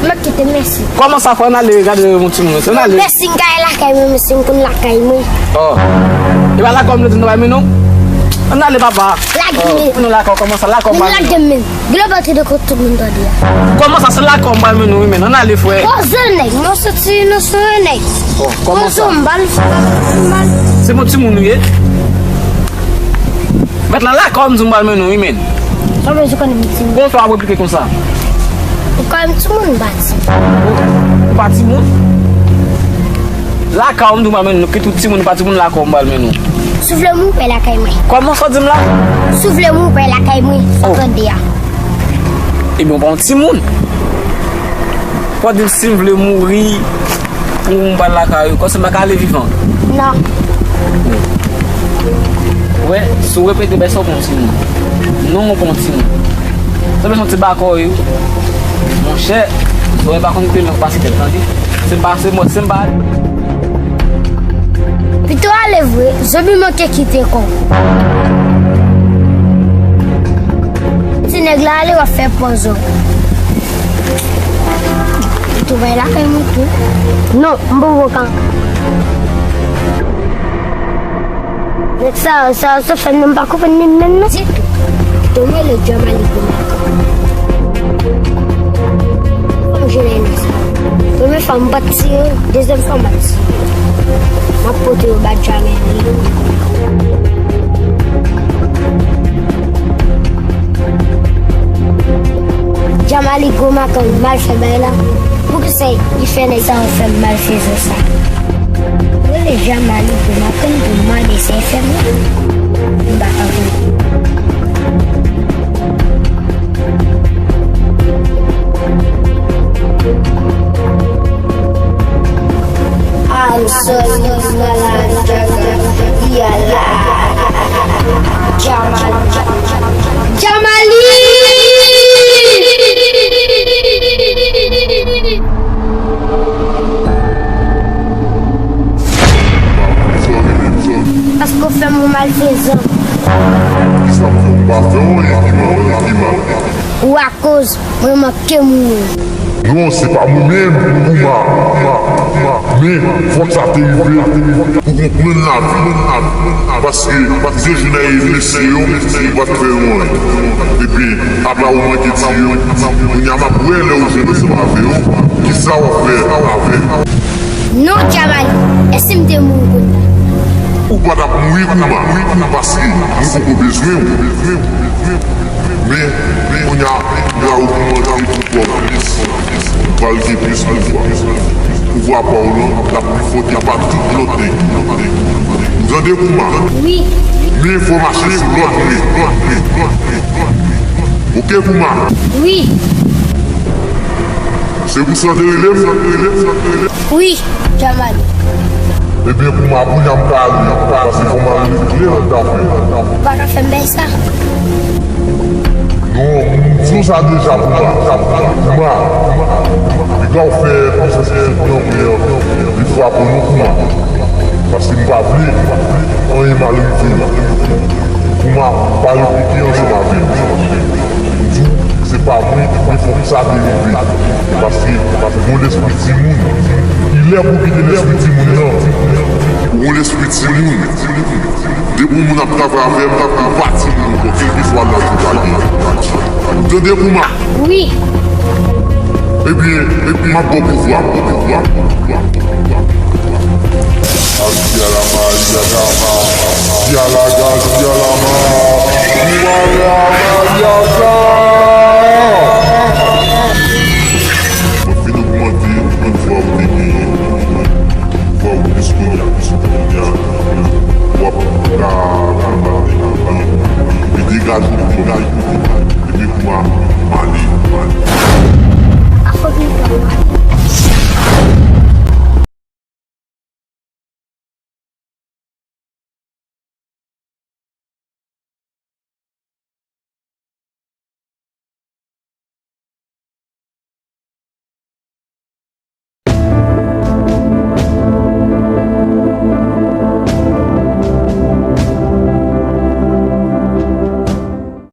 M ap kite, mèsi. Kòman sa, fò n ale gade yon timoun, ann ale. Mèsi, m ka al lakay mwen, mèsi, m konn lakay mwen. Oh. E pa lakay w m te di nou pral mennen w? Ann ale, papa. Lage m. Oh, mennen w lakay w, kòman sa, lakay w m pral mennen w? Lage m, men. Glo pati de kot tout moun tande a. Kòman sa, se lakay w m pral mennen w, wi, men. Ann ale, frè. Poze, nèg, mwen soti nan sonnen, nèg. Oh, kòman sa? Poze, m pral, m pral. Se bon timoun ou ye? Mèt la lakay w m di m pral mennen w, wi, men. Mwen bezwen konnen m timoun. Kòman w fè w ap replike konsa? Ou kwè m timoun, m pa timoun. Ou pa timoun? Lakay ou m di w m pral mennen nou, kit ou timoun, ou pa timoun, lakay ou m pral mennen w. Si w vle mouri, w pral lakay mwen. Kòman sa w di m la? Si w vle mouri, w pral lakay mwen, sa w tande a. Ebyen, ou pa yon timoun. Ou di m si m vle mouri, pou m pral lakay ou, kòmsi m pa ka ale vivan? Non. Ou wè, si w repete, bèl sa w pa yon timoun. Non, ou pa yon timoun. Sa bezwen ti bakò yo. Monchè, zòrèy pa konn plen lòk pase tèt, tande. Se m pa, se mò, se m pa. Pito ale vre, zonbi manke kite kò. Ti nèg la ale w ap fè pòz ou. Ou tou bay lakay mwen tou. Non, m poko ka. Nèg sa, sa, sa fè m pa konprann li menm non. Ditou. Yo rele Djamali Gomakan. Fò m jwenn nèg sa. Premye fwa m pa t tire, dezyèm fwa m pa t tire. M ap pote yo ba Djamali. Djamali Gomakan mal fè bay la. Poukisa li fè nèg sa yo fè m malfezan sa? Rele Djamali Gomakan pou mande sa l fè m nan. M pa ka konprann. I'm so used to my life, Jaga. Yeah, la. Jamal. Jamali! Paske w fè m yon malfezan. Kisa m fè w? M pa fè w anyen ki mal, anyen ki mal. Ou akoz mwen manke mouri. Non, se pa mwen menm, Kouma, Kouma, Kouma. Men, fòk sa te rive pou konprann lavi. Paske, paske je nan mesye yo, yo pa t fè yo anyen. Epi, apa ou manke di yo, kounye a m ap wè lè ou jwenn ansanm avè yo, kisa w ap fè avè yo? Non, Djamali, e si m te mouri kounye a? Ou pa t ap mouri, Kouma, paske nou poko bezwen w. Men, men, kounye a, la ou kòmanse pou pran plis, ou pral gen plis pouvwa. Pouvwa pa w lan, l ap pi fò ke pa tout lòt nèg yo. Ou tande, Kouma? Wi. Men fò w mache sou lòd mwen. Oke, Kouma? Wi. Se pou sa w te rele m? Wi, Djamali. Ebyen, Kouma, kounye a m pale, paske fò m al regle lòt afè. Ou pa ka fè m bay sa. Non, m di w sa deja, Kouma. Kouma, piga w fè konsèns pitit nan men an, li frape w non, Kouma. Paske m pa vle anyen mal rive w. Kouma, pa replike ansanm avè m. M di w, se pa mwen, men fòk sa te rive. Paske, paske gon lespri timoun. Li lè pou kite lespri timoun nan. Gon lespri timoun. Depi yon moun ap travay avè m, ou pa timoun ankò, kèlkeswa laj ou ta gen. Ou tande, Kouma? Wi. Ebyen, ebyen, m ap ba w pouvwa. Avi a la Maria Gama, Dia la Gazia la Ma, Maria Maria Gama.